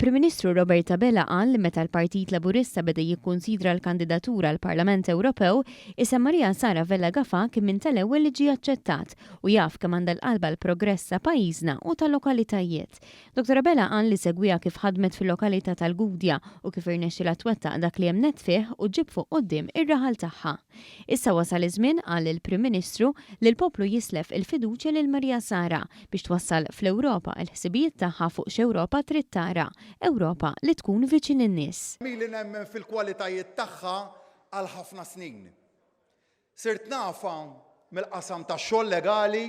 Il-Prim Ministru Robert Abela qal li meta l-Partit Laburista beda jikkunsidra l-kandidatura għall-Parlament Ewropew, isem Maria Sara Vella Gafà kien minn tal-ewwel li ġie aċċettat u jaf kemm għandha l-qalb għall-progress ta' pajjiżna u tal-lokalitajiet. Dottor Abela qal li segwiha kif ħadmet fil-lokalità tal-Gudja u kif irnexxilha twettaq dak li emmnet fih u ġġib fuq quddiem ir-raħal tagħha. Issa wasal iż-żmien, qal il-Prim Ministru, li l-poplu jislef il-fiduċja lil Maria Sara biex twassal fl-Ewropa l-ħsibijiet tagħha fuq x'Ewropa trid tara, Ewropa li tkun viċin in-nies. Ili nemmen fil-kwalitajiet tagħha għal ħafna snin. Sirt nafha mill-qasam tax-xogħol legali,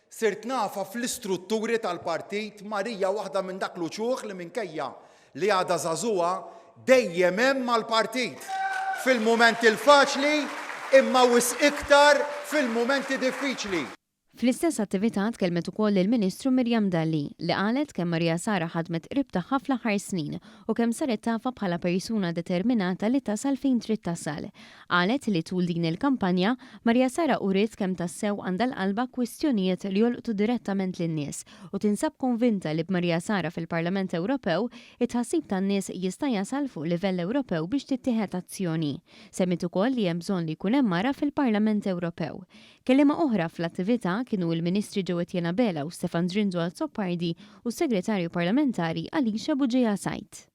sirt nafha fl-istrutturi tal-partit, Marija waħda minn dak l-uċuħ li minkejja li għadha żagħżugħa dejjem hemm mal-partit fil-mumenti l-faċli imma wisq iktar fil-mumenti diffiċli. Fl-istess attività tkellmet ukoll il-Ministru Miriam Dalli, li qalet kemm Maria Sara ħadmet qrib tagħha fl-aħħar snin u kemm saret tafha bħala persuna determinata li tasal fejn trid tasal. Qalet li tul din il-kampanja, Maria Sara uriet kemm tassew għandha l-qalbha kwistjonijiet li jolqtu direttament lin-nies u tinsab konvinta li b'Maria Sara fil-Parlament Ewropew, it-tħassib tan-nies jista' jasal fuq livell Ewropew biex tittieħed azzjoni. Semmiet ukoll li hemm bżonn li jkun hemm mara fil-Parlament Ewropew. Kelliema oħra fl-attività kienu il-Ministri Jo Etienne Abela u Stefan Zrinzo Azzopardi u s-Segretarju Parlamentari Alicia Bugeja Said.